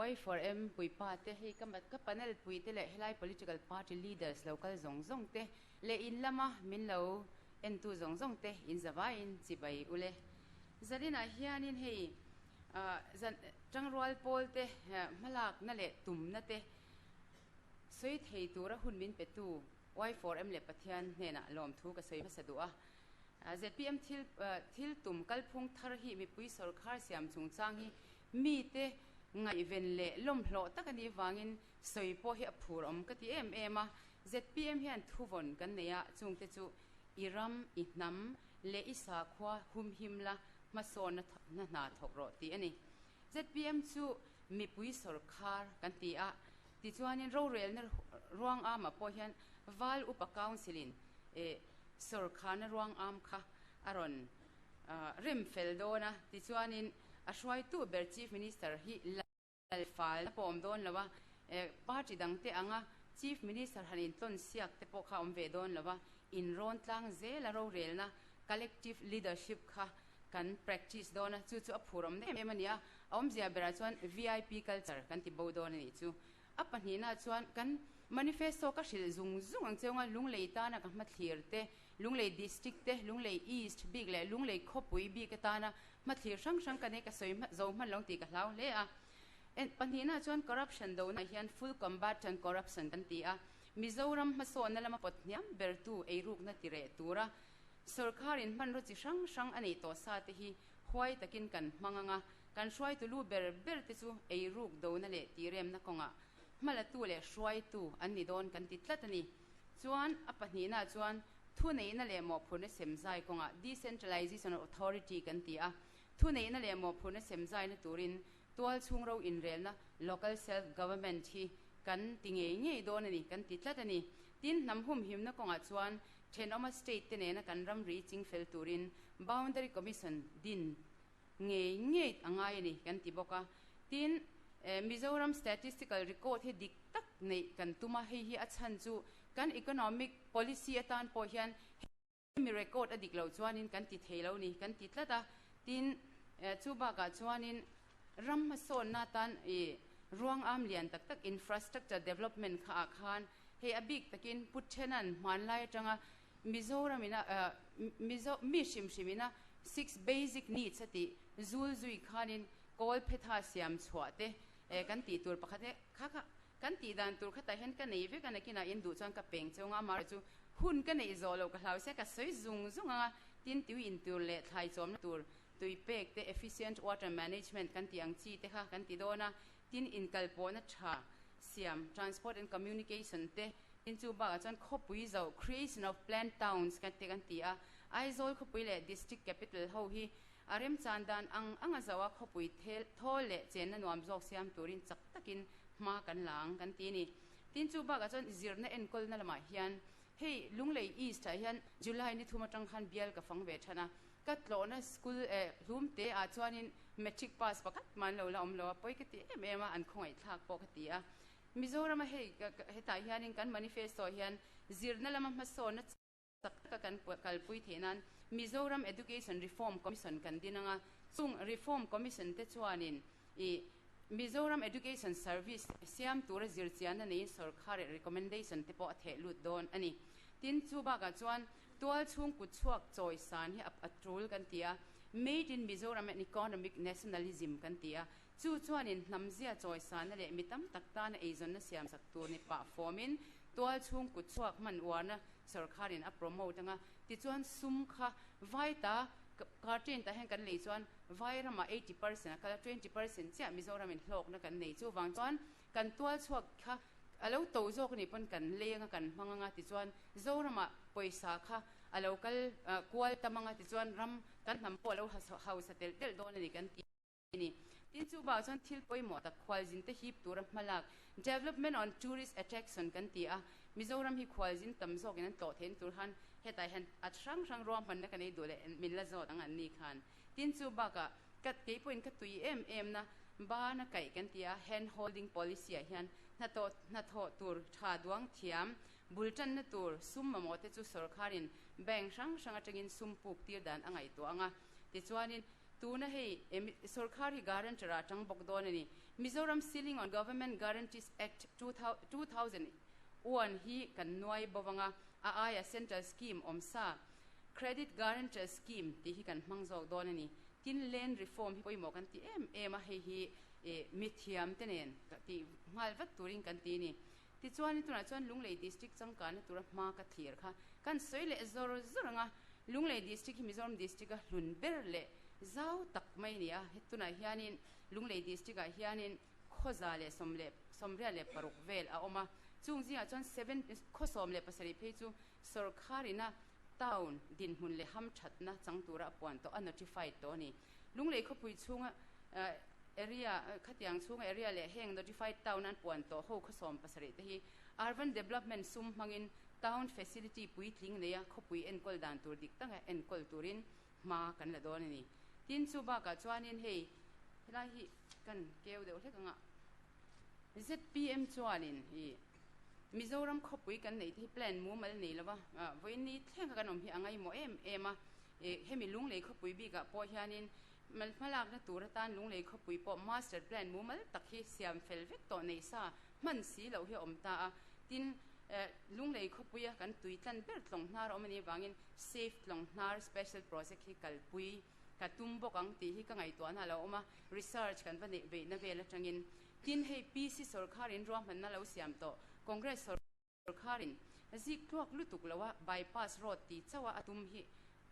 Y4M puipa te, hei ka ka panel pui te leh helai political party leaders lo kal zawng zawng te leh in lama min lo entu zawng zawng te in zavaiin chibai ule. Zaninah hianin hei zan tangrual pawl te hmalakna leh tumna te sawi thei tura hun min petu Y4M leh Pathian hnenah lawmthu ka sawi hmasa duh a. Zpm thil thil tum kalphung thar hi mipui sawrkhar siam chungchang hi mite ngaihven leh lawmhlawh tak a nih vangin sawi pawh hi a phur awm ka ti em em a. Zpm hian thuvawn kan nei a, chungte chu i ram, i hnam leh i sakhua humhim la hmasawnna na hna thawk rawh tih a ni. Zpm chu mipui sawrkhar kan ti a, tichuanin rorelna ruang amah pawh hian Val Upa Council-in sawrkharna ruang am kha a rawn rem fel dawn a, tichuanin a hruaitu ber Chief Minister hi lal falna pawh awm dawn lo a, party dangte anga Chief Minister han intlawn siak te pawh kha awm ve dawn lo a, inrawn tlang zela rorelna collective leadership kha kan practice dawn a, chu chu a phur awm em em a ni a, a awmzia berah chuan VIP culture kan ti bo dawn a nih chu. A pahnihna chuan kan manifesto ka hrilh zung zung ang cheu nga, Lunglei tana ka hmathlir te, Lunglei District te, Lunglei East bik leh Lunglei khawpui bik atana hmathlir hrang hrang ka nei ka sawi zo hman lo tih ka hlau hle a. Pahnihna chuan corruption donaah hian full combat on corruption kan ti a, Mizoram hmasawnna lama pawt hniam bertu eirukna ti reh tura Sawrkharin hmanraw chi hrang hrang a neih tawh sa te hi huai takin kan hmang ang a, kan hruaitu lu ber ber te chu eiruk dona leh tiremna kawngah hmalatu leh hruaitu an ni dawn kan ti tlat a ni. Chuan a pahnihna chuan thuneihna leh mawhphurhna semzai kawngah decentralization of authority kan ti a, thuneihna leh mawhphurhna semzaina turin tualchhung ro inrelna local self government hi kan ti ngei ngei dawn a ni kan ti tlat a ni. Tin, hnam humhimna kawngah chuan Thenawma state te nena kan ramri chingfel turin Boundary Commission din ngei ngei a ngai a ni kan ti bawk a. Tin, Mizoram Statistical Record hi dik tak neih kan tum a, hei hi a chhan chu kan economic policy atan pawh hian hemi record a dik loh chuanin kan ti thei lo ni kan ti tlat a. Tin, chu bakah chuanin ram hmasawnna atan ruang am lian tak tak infrastructure development kha ah khan Hei a bik takin Pu Thenan hmanlai atanga Mizoram ina Mizo mi hrim hrim ina six basic needs a tih zul zui khanin kawl phetha siam chhuah te kan tih tur pakhat e kha kha kan tih dan tur khatah hian ka nei vek a nakinah in duh chuan ka peng cheu nga amaherawh chu hun ka neih zawh loh ka hlau sia ka sawi zung zung anga tin tui in tur leh thlai chawmna tur tui pek te efficient water management kan tih ang chi te kha kan ti dawn a tin inkalpawhna tha siam, transport and communication, te tin chu bakah chuan khawpui zoh, creation of planned towns, kan te kan ti a. Aizawl khawpui leh district capital ho hi a remchan dan ang anga zoh a khawpui thawl leh chenna nuam zawk siam turin chak takin hma kan la ang kan ti a ni. Tin chu bakah chuan zirna enkawlna lamah hian hei Lunglei East ah hian July ni thum atang khan bial ka fang ve than a. Ka tlawhna school eh hlum te ah chuanin matric pass pakhat mah an lo la awm lo a, pawi ka ti em em a, an khawngaihthlak pawh ka ti a. Mizorama hei hetah hianin kan manifesto hian zirna lama hmasawnna chak taka kan kalpui theih nan Mizoram Education Reform Commission kan din ang a, chung Reform Commission te chuanin ih Mizoram Education Service siam tura zirchianna neiin sawrkhar eh recommendation te pawh a theh lut dawn a ni. Tin, chu bakah chuan Tual chhung kut chhuak chawi san hi a tul kan ti a, Made in Mizoram and Economic Nationalism kan ti a, chu chuanin hnamzia chawi sanna leh mi tam tak tana eizawnna siam sak tur ni pah fawmin tual chhung kut chhuak hman uarna sawrkharin a promote anga, tichuan sum kha vai ta carton tah hian kan lei chuan vai ramah 80% a kal a, 20% chiah Mizoramin hlawkna kan nei chuvang chuan Kan tual chhuak kha a lo to zawk anih pawn kan leng a kan hmang anga tichuan Zoramah pawisa kha a lo kal kual tam anga tichuan ram kan hnam pawh a lo hausa telh telh dawn a ni kan ti a ni. Tin chu bakah chuan thil pawimawh tak khualzin te hip tura hmalak Development on Tourist Attraction kan ti a, Mizoram hi khualzin tam zawkin an tlawh theihna tur khan hetah hian a hrang hrang ruahmanna kan ei duh leh min la zawt ang an ni khan. Tin chu bakah Ka kei pawhin ka tui em em na bana kaih kan ti a, hand holding policy ah hian hnathawh hnathawh tur tha duang thiam, bul tanna tur sum mamawh te chu sawrkharin bank hrang hrang atangin sum puk tir dan a ngaihtuah ang a. Tichuanin tuna hei sawrkhar hi guarantor ah atang bawk dawn a ni. Mizoram Ceiling on Government Guarantees Act 2001 hi kan nuai bo anga, a aia Central Scheme awm sa Credit Guarantor Scheme tih hi kan hmang zawk dawn a ni. Tin, Land Reform hi pawimawh kan ti em em a, hei hi mithiam te nen tih nghal vat turin kan ti a ni. Tichuanin tunah chuan Lunglei District changkanna tura hma ka thlir kha kan sawi leh zawr zawr ang a, Lunglei District hi Mizoram District a hlun ber leh zau tak mai a ni a, tunah hianin Lunglei District ah hianin khawza leh 86 vel a awm a, chung zingah chuan seven khaw 17 phei chu sawrkharina town dinhmun leh hamthatna chang tura a puan tawh a notified tawh a ni. Lunglei khawpui chhunga area khatiang chhunga area leh heng notified town an puan tawh ho khaw 17 te hi urban development sum hmangin town facility puitling neia khawpui enkawl dan tur dik taka enkawl turin hma kan la dawn a ni. Tin, chu bakah chuanin hei helai hi kan keu deuh hlek anga zpm chuanin i Mizoram khawpui kan neih te hi plan mumal nei lova vawiin ni thleng kha kan awm hi a ngaimawh em em a. Hemi Lunglei khawpui bikah pawh hianin hmalakna tur atan Lunglei khawpui pawh master plan mumal tak hi siam fel vek tawh neih sa hman si loh hi a awm ta a. Tin, Lunglei khawpuia kan tui tlan ber tlawng hnar a awm a nih avangin Safe Tlawng Hnar Special Project hi kalpui ka tum bawk ang tih hi ka ngaihtuahna a lo awm a, research kan va neih veihna vel atangin. Tin, hei PC sawrkharin ruahmanna lo siam tawh Congress sawrkharin zik tluak lutuk loa bypass road ti chauha a tum hi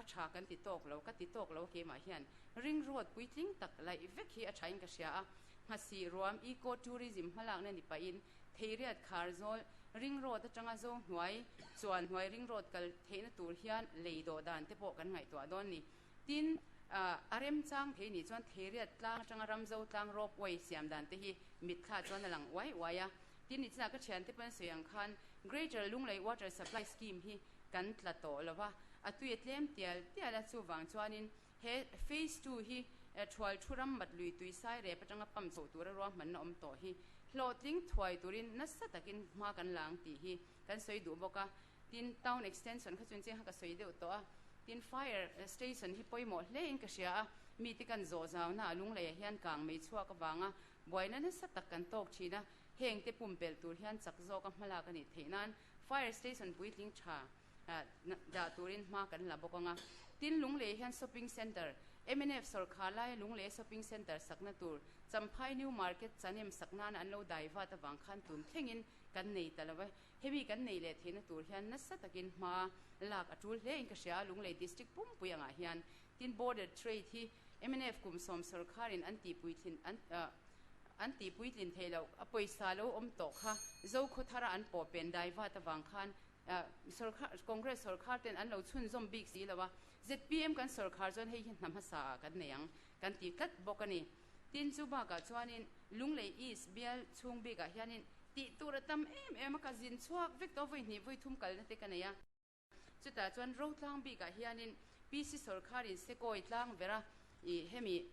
a tha kan ti tawk lo, ka ti tawk lo keimah hian ring road puitling tak laih vek hi a thain ka hria a, Nghasih ruam eco tourism hmalakna ni pahin Theiriat khar zawl ring road atanga zo hnuai chuan hnuai ring road kal theihna tur hian lei dawh dan te pawh kan ngaihtuah dawn ni. Tin, a remchang thei nih chuan Theiriat tlang atanga Ramzo tlang rope way siam dan te hi mitthla chuan a lang uai uai a. Tin, nichinah ka thiante pawn sawi ang khan Greater Lunglei Water Supply Scheme hi kan tla tawh lo va, a tui a tlem tial tial a, chuvang chuanin He Phase ii hi Thual thu ram mat lui tui sai rep atanga pump chhoh tura ruahmanna awm tawh hi hlawhtling thuai turin nasa takin hma kan la ang tih hi kan sawi duh bawk a. Tin, Town Extension kha chuan chiang kha ka sawi deuh tawh a. Tin, Fire Station hi pawimawh hle in ka hria a, mite kan zawh zauna a lungleiah hian kang mei chhuak avanga buaina nasa tak kan tawk thin a, hengte pumpelh tur hian chak zawka hmalak a nih theih nan Fire Station puitling tha dah turin hma kan la bawk ang a. Tin, Lunglei hian Shopping Centre, mnf sawrkhar laia Lunglei Shopping Centre sakna tur Champhai New Market chanem sak nana an lo dai vat avang khan tun thlengin kan nei ta lo e. Hemi kan nei leh theihna tur hian nasa takin hma lak a tul hle in ka hria a, Lunglei District pumpui angah hian. Tin, Border Trade hi mnf kum sawm sawrkharin an tihpuitlin an an tihpuitlin theih loh a pawisa lo awm tawh kha Zokhawthara an pawh pen dai vat avang khan Sawrkhar, Congress sawrkhar ten an lo chhunzawm bik si lo a, zpm kan sawrkhar chuan hei hi hna hmasa ah kan nei ang kan ti tlat bawk a ni. Tin, chu bakah chuanin Lunglei East bial chhung bikah hianin tih tur a tam em em a, ka zin chhuak vek tawh vawi hnih vawi thum kalna te ka nei a. Chutah chuan Rotlang bikah hianin PC sawrkharin Sekawi tlang vera ih hemi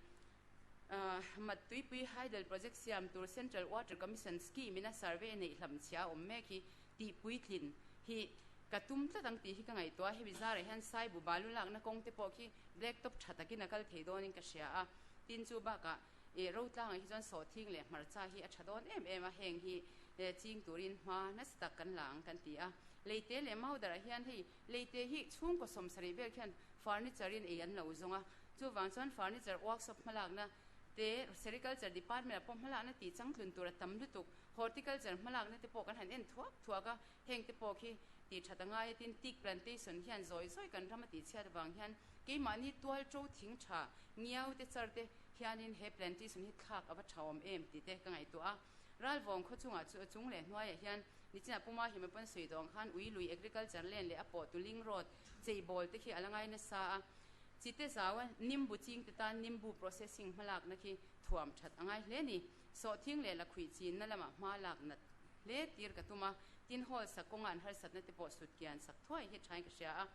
Mattuipui Hydel Project siam tur Central Water Commission Scheme in a survey neih hlamchhia a awm mek hi tih puitlin hi ka tum tlat ang tih hi ka ngaihtuah a, hemi zarah hian Saibu balu lakna kawng te pawh khi black top tha takin a kal thei dawnin ka hria a, tin chu bakah ih Rotlangah hi chuan sawhthing leh hmarcha hi a tha dawn em em a, heng hi ching turin hma nasa tak kan la ang kan ti a, leite leh maudarah hian hei leite hi chhungkaw 70 vel khian furniture in ei an lo zawng a, chuvang chuan furniture workshop hmalakna te sericulture department ah pawh hmalakna tih changtlun tur a tam lutuk. Horticulture hmalakna te pawh kan han en thuak thuak a, heng te pawh khi tih that a ngai a, tin teak plantation hian zawi zawi kan ram a tih chhiat avang hian keimahni tual to thing tha ngiau te char te hianin he plantation hi thlak a va tha awm em tih te ka ngaihtuah a. Ralvawng khaw chungah chu a chung leh hnuaiah hian nichinah Puma Hima pawn sawi tawh ang khan ui lui agriculture land leh a pawh tu ling road cheibawl te khi a la ngai nasa a, chite zaua nimbu ching te tan nimbu processing hmalakna khi thuam that a ngai hle a ni. Sawhthing leh lakhuih chinna lamah hma lak nat hle tir ka tum a, tin hall sak kawnga an harsatna te pawh sut kian sak thuai hi thain ka hria a.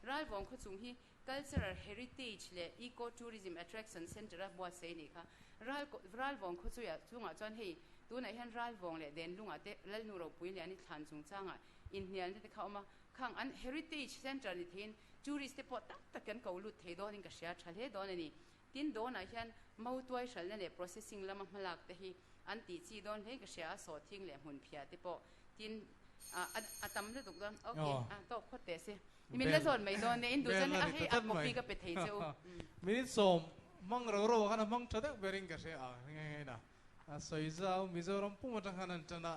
Ralvawng khawchung hi Cultural Heritage leh Eco Tourism Attraction Centre a buatsaih nih kha. Ral Ralvawng khawchuiah chungah chuan hei tunah hian Ralvawng leh Denlungah te Lalnu Ropui lian i thlan chungchangah inhnialna te kha a awm a, khang an Heritage Centre ni theiin tourist te pawh tam tak kan ko lut thei dawnin ka hria tha hle dawn a ni. Tin, dawnah hian mautuai hralhna leh processing lama hmalak te hi an tih chi dawn hlein ka hria a, sawhthing leh hmunphiah te pawh tin a tam lutuk dawn. Ok, a tawk phawt teh se. Min la zawt mai dawn e, in duh chuan a hei a copy ka pe thei che u. Minute sawm hmang ro ro ah khan a hmang tha deuh berin ka hria a, nge nge na a sawi zau Mizoram pum atang khan an tan a.